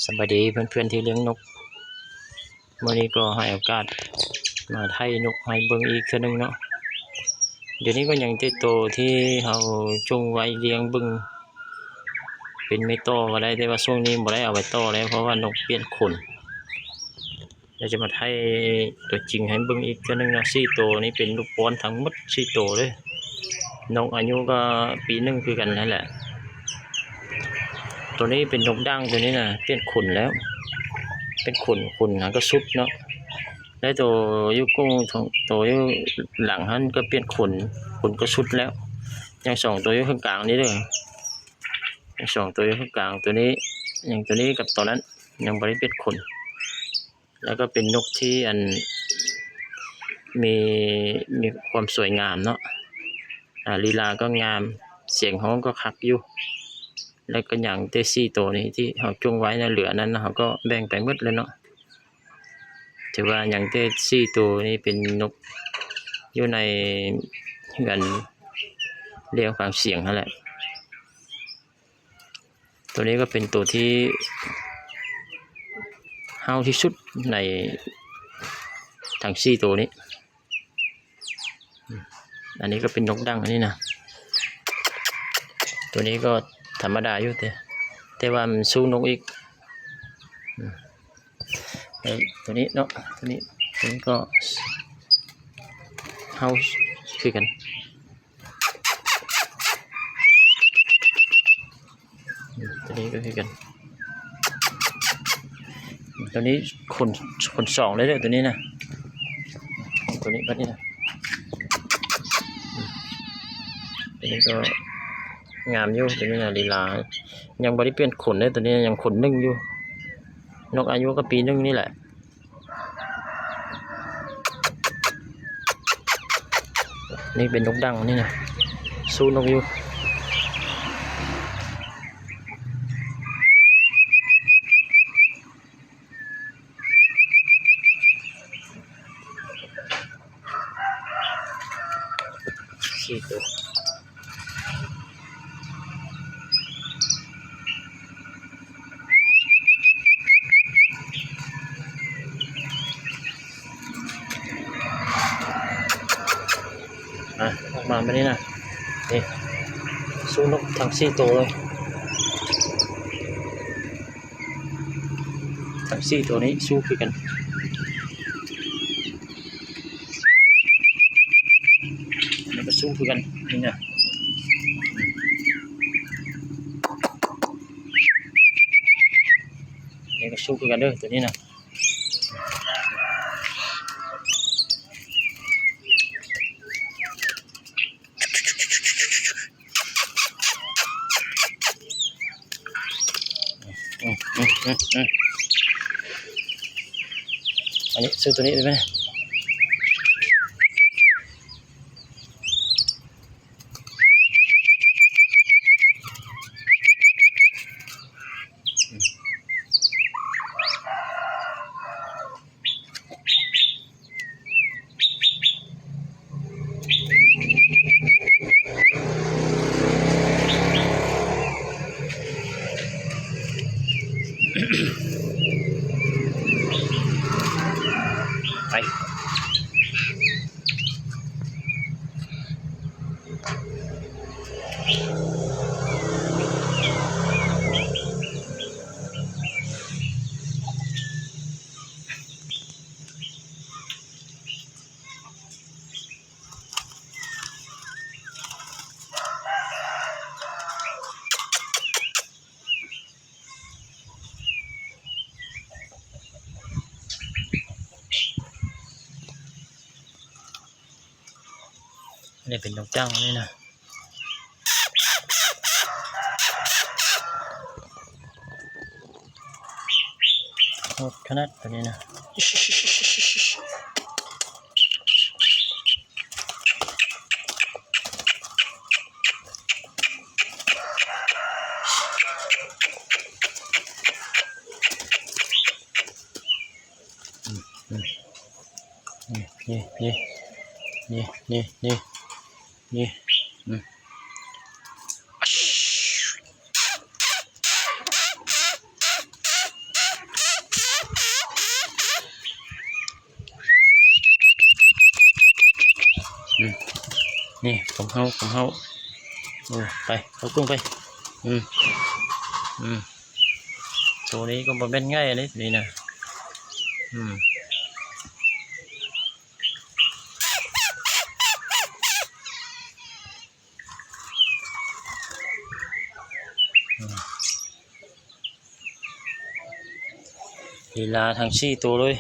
ສະບາຍດີເພື່ອນໆທີ່ລ້ຽງນົກ, ມື້ນີ້ກໍໃຫ້ໂອກາດມາໄຖ່ນົກໃຫ້ເບິ່ງອີກເທື່ອໜຶ່ງເນາະ. ດຽວນີ້ກໍຍັງແຕ່ໂຕທີ່ເຮົາຈົ່ງໄວ້ລ້ຽງເບິ່ງ ເປັນແມ່ຕໍ່ກໍໄດ້, ແຕ່ວ່າຊ່ວງນີ້ບໍ່ໄດ້ເອົາໄວ້ຕໍ່ແລ້ວ ເພາະວ່ານົກປ່ຽນຂົນ. ດຽວຈະມາໄຖ່ຕົວຈິງໃຫ້ເບິ່ງອີກເທື່ອໜຶ່ງເນາະ. ສີ່ໂຕນີ້ເປັນລູກປ້ອນທັງໝົດສີ່ໂຕເດີ້. ນົກອາຍຸກໍປີໜຶ່ງຄືກັນຫັ້ນແຫຼະ. ໂຕນີ້ເປັນນົກດ່າງ, ໂຕນີ້ນະປ່ຽນຂົນແລ້ວ, ປ່ຽນຂົນ, ຂົນຫັ້ນກໍສຸດເນາະ. ແລະໂຕຢູ່ກົງ, ໂຕຢູ່ຫຼັງຫັ້ນກໍປ່ຽນຂົນ, ຂົນກໍສຸດແລ້ວ. ຍັງສອງໂຕຢູ່ເຄິ່ງກາງນີ້ເດີ້, ຍັງສອງໂຕຢູ່ເຄິ່ງກາງ. ໂຕນີ້, ຍັງໂຕນີ້ກັບໂຕນັ້ນຍັງບໍ່ໄດ້ປ່ຽນຂົນ. ແລ້ວກໍເປັນນົກທີ່ ອັນ ມີ ມີຄວາມສວຍງາມເນາະ, ອາ ລີລາກໍງາມ, ສຽງຮ້ອງກໍຄັກຢູ່. ແລ້ວກໍຍັງແຕ່ສີ່ໂຕນີ້ທີ່ເຮົາຈົ່ງໄວ້ນະ, ເຫຼືອນັ້ນເຮົາກໍແບ່ງໄປໝົດແລ້ວເນາະ. ຖືວ່າຍັງແຕ່ສີ່ໂຕນີ້ເປັນນົກຢູ່ໃນເຮືອນລ້ຽງຟາງສຽງຫັ້ນແຫຼະ. ໂຕນີ້ກໍເປັນໂຕທີ່ຫ້າວທີ່ສຸດໃນທັງສີ່ໂຕນີ້. ອັນນີ້ກໍເປັນນົກດັງອັນນີ້ນະ, ໂຕນີ້ກໍທຳມະດາຢູ່ ແຕ່ ແຕ່ວ່າມັນສູ້ນົກອີກ. ເອີ ໂຕນີ້ເນາະ, ໂຕນີ້ ໂຕນີ້ກໍຫ້າວຄືກັນ. ອືມ ຕົວນີ້ກໍຄືກັນ, ຕົວນີ້ຂົນ ຂົນສອງເລີຍເດີ້ ຕົວນີ້ນະ, ຕົວນີ້ບັດນີ້ນະ. ອືມ ຕົວນີ້ກໍງາມຢູ່ ຕົວນີ້ນະ, ລີລາ ຍັງບໍ່ໄດ້ປ່ຽນຂົນເດີ້ ຕົວນີ້ນະ, ຍັງຂົນໜຶ່ງຢູ່. ນົກອາຍຸກໍປີໜຶ່ງນີ້ແຫຼະ. ນີ້ເປັນນົກດັງນີ້ນະ, ສູ້ນົກຢູ່. ສີ່ຕົວ. ອະ ອອກມາແບບນີ້ນະ, ນີ້ ສູ້ນົກທັງສີ່ໂຕເລີຍ, ທັງສີ່ໂຕນີ້ສູ້ຄືກັນ. ອັນນີ້ກໍສູ້ຄືກັນ ນີ້ນະ, ນີ້ກໍສູ້ຄືກັນເດີ້ ຕົວນີ້ນະ. ອືມ ອືມ ອືມ ອືມ ອັນນີ້ຊື້ຕົວນີ້ໄດ້ໄໝ? ໄປ. ອັນນີ້ເປັນນົກຈັ່ງນີ້ນະ. ໂຫດຂະໜາດຕົວນີ້ນະ. ນີ້ ນີ້ ນີ້ ນີ້ ນີ້ ນີ້ ນີ້ ອືມ. ນີ້ຂອງເຮົາ ຂອງເຮົາ. ໂອ້ ໄປ ເອົາກຸ້ງໄປ. ອືມ ອືມ ໂຕນີ້ກໍບໍ່ແມ່ນງ່າຍເດ້ນີ້ນະ. ອືມ ອືມ ລີລາທັງສີ່ໂຕເລີຍ.